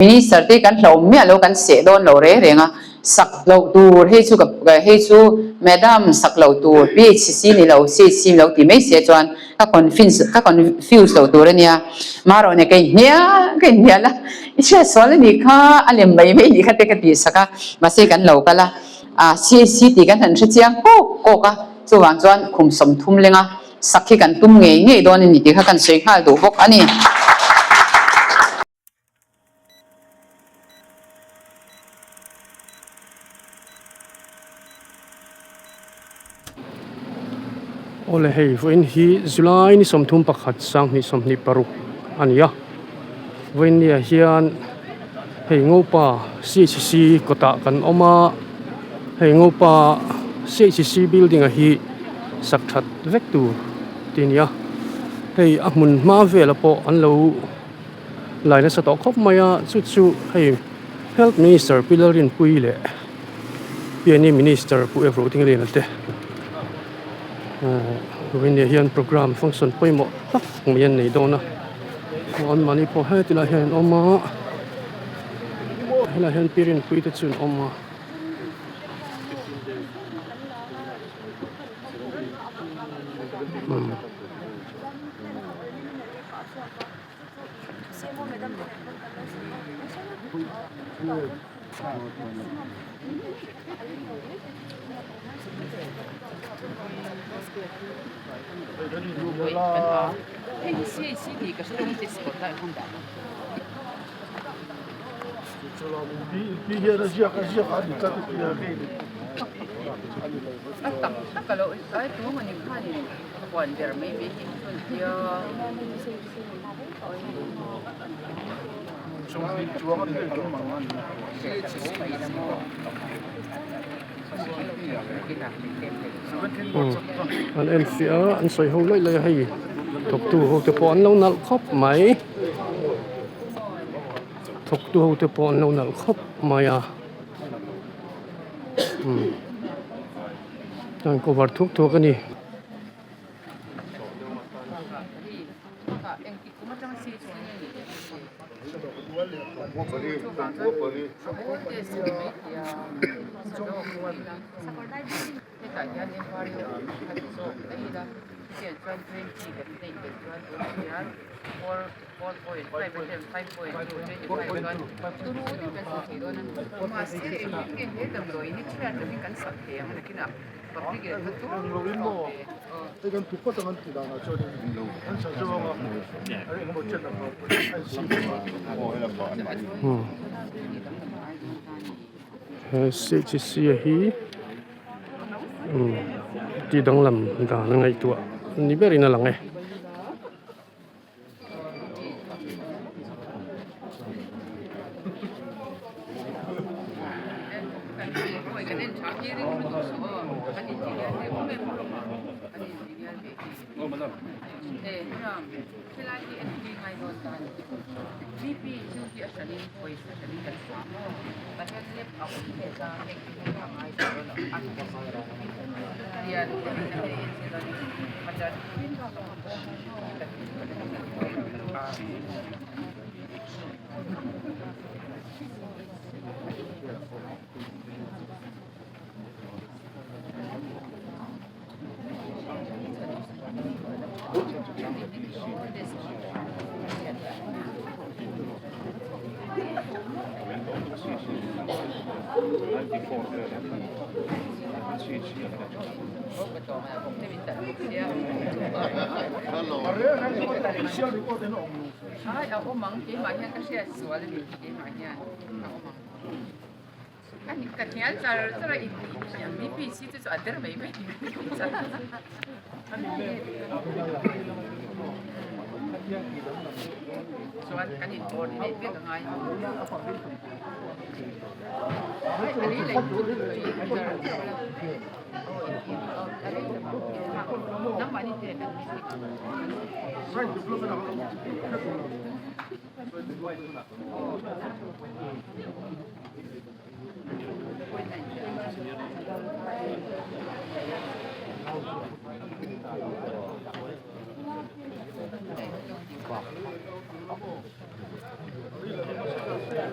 Minister te kan hlauh miah lo kan seh dawn lo reng reng a, sak loh tur hei chu ka hei chu Madam sak loh tur PHC ni lo CHC ni lo ti mai se chuan ka confince ka confuse loh tur a nia. Marawh nia ka inhnial ka inhnial a, i hriat sual a nih kha a lem mai mai nih kha te ka tih sak a, mahse kan lo kal a, ah CHC tih kan han hre chiang kawk kawk a, chuvang chuan khum 30 lenga sak hi kan tum ngei ngei dawn a ni tih kha kan sawi nghal duh bawk a ni. Awle hei vawiin hi July ni 31 2026 a ni a vawiin ni ah hian hei Ngopa CHC kawtah kan awm a hei Ngopa CHC building ah hi sak that vek tur tih a ni a hei a hmun hma velah pawh an lo. Lai nasa tawh khawp mai a, chu chu hei Health Minister Pi Lalrinpuii leh PNE Minister Pu Evro Dingliana te Ruinia hian programme function pawimawh tak mai an nei dawn a, anmahni pawh heti lai hian an awm a, helaiah hian Pi Rinpuii te chu an awm a. An en fiah a an sawi ho laih laih a hei thawktu ho te pawh an lo nalh khawp mai thawktu ho te pawh an lo nalh khawp mai a umm an cover thuk thuk a ni. He CHC a hi tih danglam dan a ngaihtuah ni berin a lang e.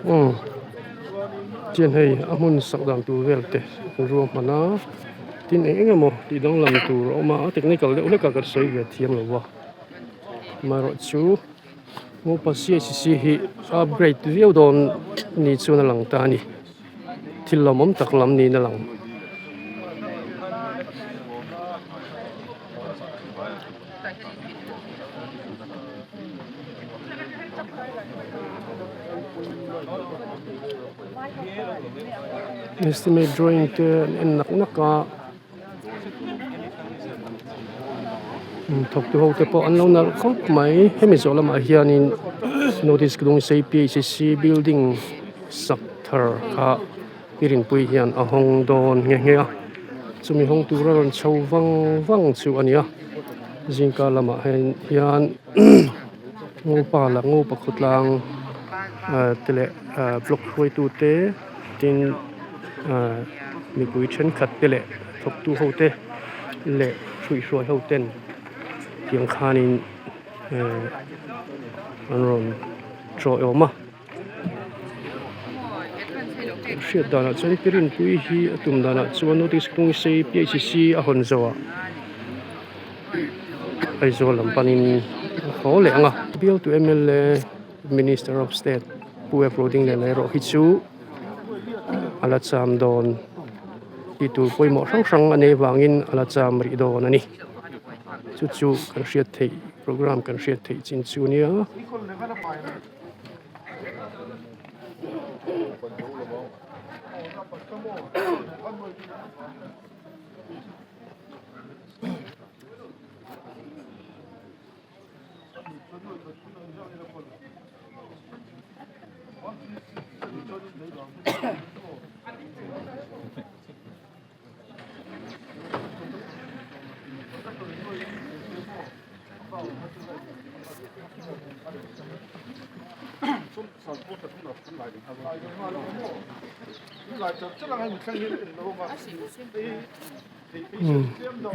Umm chian hei a hmun sak dan tur vel te an ruahman a tin eng eng emaw tih danglam tur a awm a a technical deuh hlek a kan sawi ve thiam lo va amaherawhchu Ngopa CHC hi upgrade viau dawn ni chuan a lang ta a ni thil lawmawm tak lam niin a lang. Estimate drawing te an en nak nak a thawktu ho te pawh an lo nalh khawp mai hemi zawh lamah hianin notice ka dawng se P H C building sak thar kha i rinpui hian a hawng dawn nghe nghe a chumi hawng tur a rawn chho vang vang chu a ni a zingka lamah hian ngopa lah ngopa khawtlang ah te leh ah block hruaitu te tin ah mipui thenkhat te leh thawktu ho te leh hruihhruai ho ten tiang khanin eh an rawn tawiawm a. Hriat danah chuan Pirinpui hi a tum danah chuan notice kung sei P_H_C a hawn zawhah Aizawl lam panin a haw leh ang a. Bialtu mla Minister of State Pu F Rodingliana erawh hi chu a la cham dawn tih tur pawimawh hrang hrang a nei vangin a la cham rih dawn a ni. Chu chu kan hriat theih programme kan hriat theih chin chu a nia.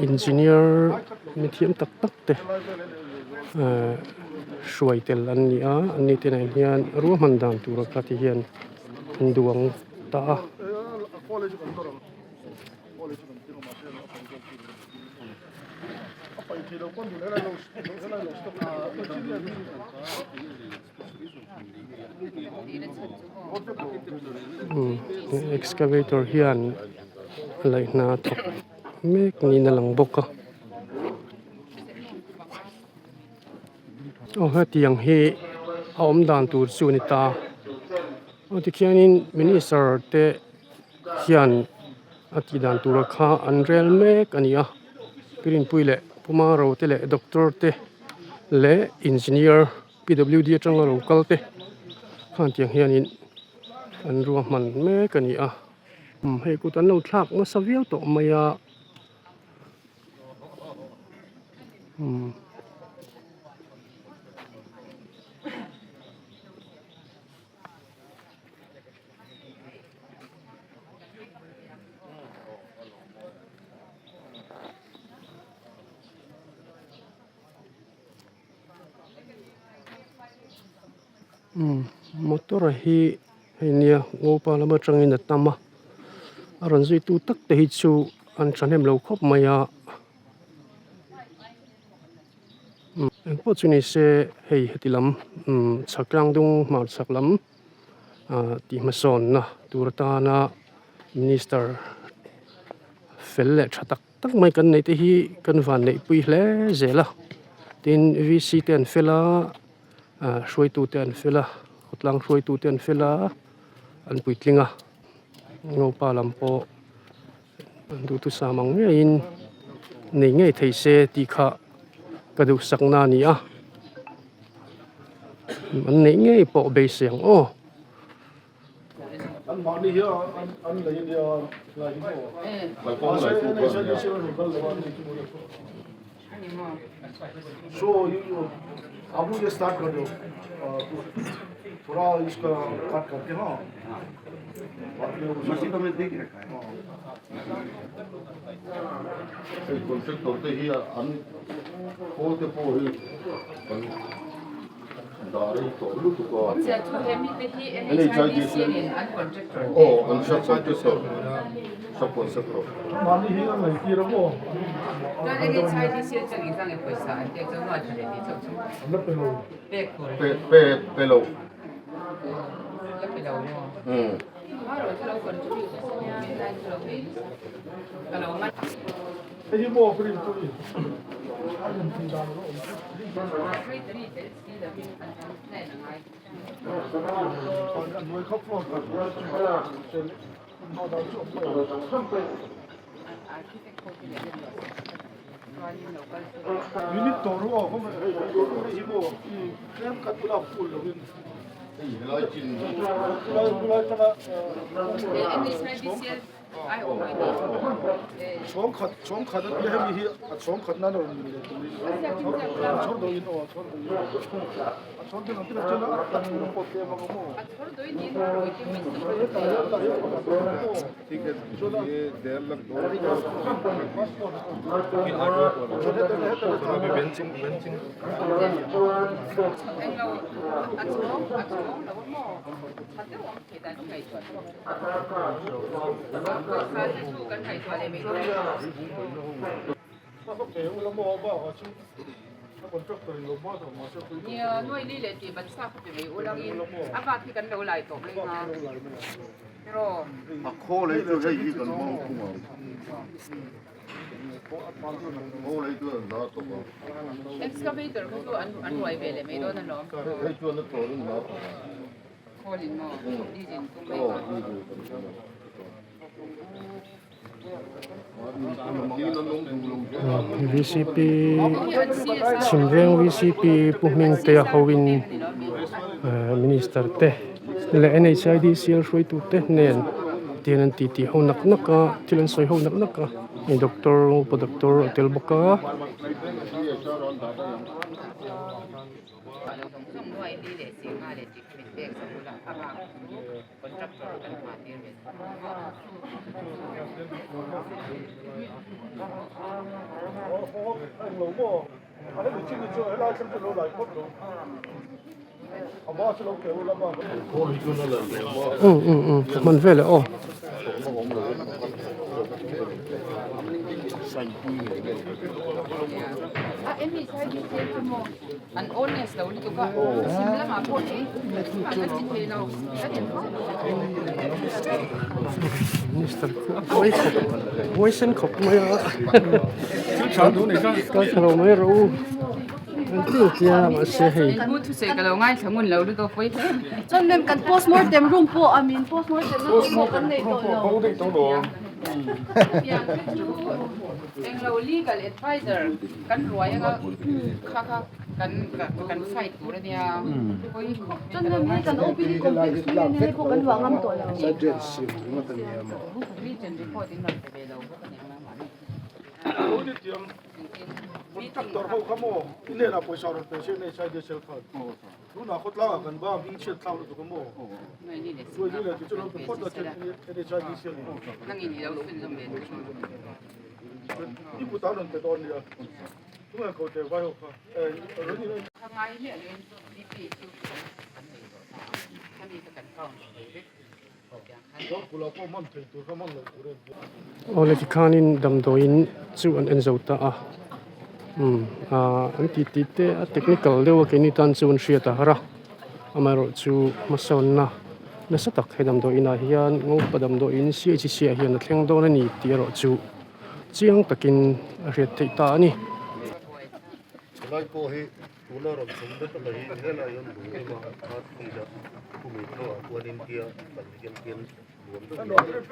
Engineer mithiam tak tak te ehh hruai tel an ni a an ni te nen hian ruahman dan tur a kha ti hian an duang ta a. Excavator hian laih hna thawk mek niin a lang bawk a aw hetiang hi a awm dan tur chu a ni ta aw tikhianin minister te hian a tih dan tura kha an rel mek a ni a Pirinpui leh Puma ro te leh doctor te leh engineer P W D atanga lo kal te khan tiang hianin an ruahman mek a ni a hei kut an lo thlak nasa viau tawh mai a. Umm motor hi hei nia ngopa lam atangin a tam a a rawn zuitu tak te hi chu an thahnem lo khawp mai a. Engpawh chu ni se hei heti lam chhak tlang dung hmar chhak lam ah tih hmasawnna tur atana minister fel leh tha tak tak mai kan neih te hi kan van neih pui hle zel a tin V C te an fel a ah hruaitu te an fel a khawtlang hruaitu te an fel a an puitling a ngopa lam pawh. Duhthusam ang ngeiin nei ngei thei se tih kha ka duhsakna a ni a an neih ngei pawh beisei ang aw. Vcp chhimveng vcp pu Hmingtea hoin minister te leh nhidcl hruaitu te hnen tian an titi ho nak nak a thil an sawi ho nak nak a hei doctor upa doctor a tel bawk a. Um um um ka hman vel e aw. Minister khu a huai khawp huaisen khawp mai a kal thla lo mai rawh u an ti tia mahse hei Awle tikhanin damdawiin chu an en zo ta a umm ahh an tih tih te a technical deuh a keini tan chuan hriat a har a amaherawhchu hmasawnna nasa tak he damdawiin ah hian ngopa damdawiin CHC ah hian a thleng dawn a ni tih erawh chu chiang takin a hriat theih ta a ni. Helai pawh hi tuna rawn chhum vek a la hi helai hian lung ema a field a khumi thawh ah khuan India kan hian hian nuam deuh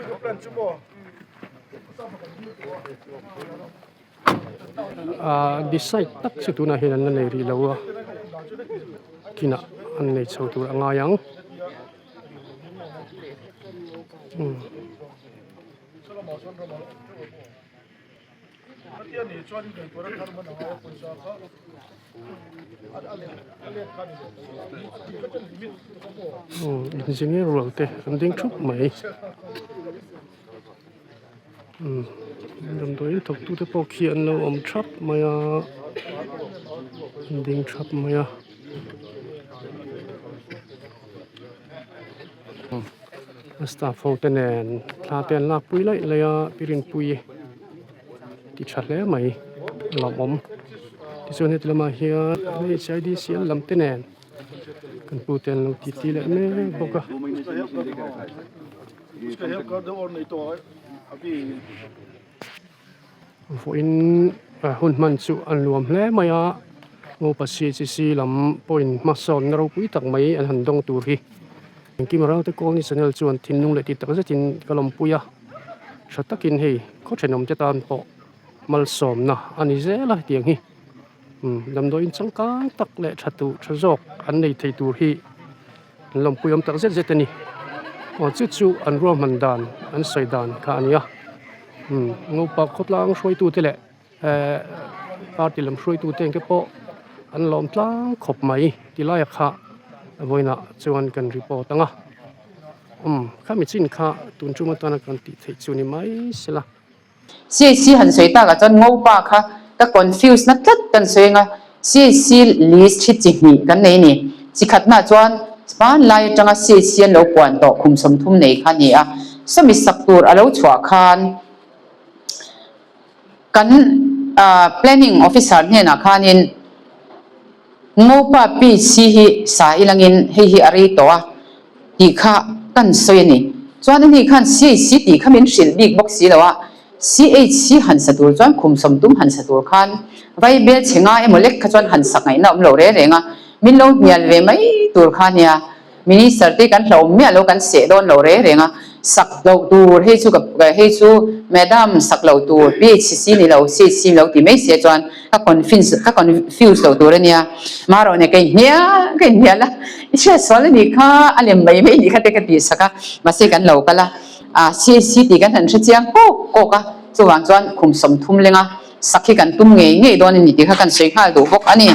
Ahh decide tak chu tunah hian an la nei rih lo a kinah an nei chho tur a ngai ang. Engineer rual te an ding thup mai umm damdawiin thawk tute pawh khi an lo awm thap mai a an ding thap mai a. A staff ho te nen thla te an lak pui laih laih a pi Rinpuii ti tha hle mai a lawmawm tichuan heti lamah hian HIDCL lam te nen kan pu te an lo titi leh mek bawk a. Vawiin hun hman chu a nuam hle mai a, Ngopa CHC lam pawhin hmasawnna ropui tak mai an han dawng tur hi Engkim Ralte Colony Channel chuan thinlung leh tih tak zetin ka lawmpui a, tha takin hei khaw thenawmte tan pawh malsawmna a ni zel a hetiang hi damdawiin changkang tak leh tha duh tha zawk an nei thei tur hi an lawmpui awm tak zet zet a ni. Aw chu chu an ruahman dan an sawi dan kha a ni a umm Ngopa khawtlang hruaitute leh ehh party lam hruaitute engte pawh an lawm tlang khawp mai ti laia kha vawiinah chuan kan report ang a umm khami chin kha tun tum atana kan tih theih chu ni mai sela. CHC han sawi takah chuan Ngopa kha ka confuse na tlat kan sawi anga CHC list hi chi hnih kan nei a ni. Chi khatnaah chuan hmanlai atanga CHC an lo puan tawh khum 30 nei kha a ni a. Sawmi sak tur a lo chhuah khan kan planning officer hnenah khanin Ngopa PHC hi sa ilangin hei hi a rei tawh a tih kha kan sawi a ni. Chuan ani khan CHC tih kha min hrilh bik bawk si lo a, CHC han sa tur chuan khum 30 han sa tur khan vai bel chhe nga emaw lek kha chuan han sak ngaihna awm lo reng reng a, min lo hnial ve mai tur kha nia. Minister te kan hlauhawm miah lo kan seh dawn lo reng reng a, sak loh tur hei chu ka hei chu madam sak loh tur PHC ni lo CHC ni lo ti mai se chuan ka confince ka confuse loh tur a nia marawh nia ka inhnial ka inhnial a i hriatsual a nih kha a lem mai mai nih kha te ka tih sak a mahse kan lo kal a ah CHC tih kan han hre chiang kawk kawk a chuvang chuan khum 30 lenga sak hi kan tum ngei ngei dawn a ni tih kha kan sawi nghal duh bawk a ni.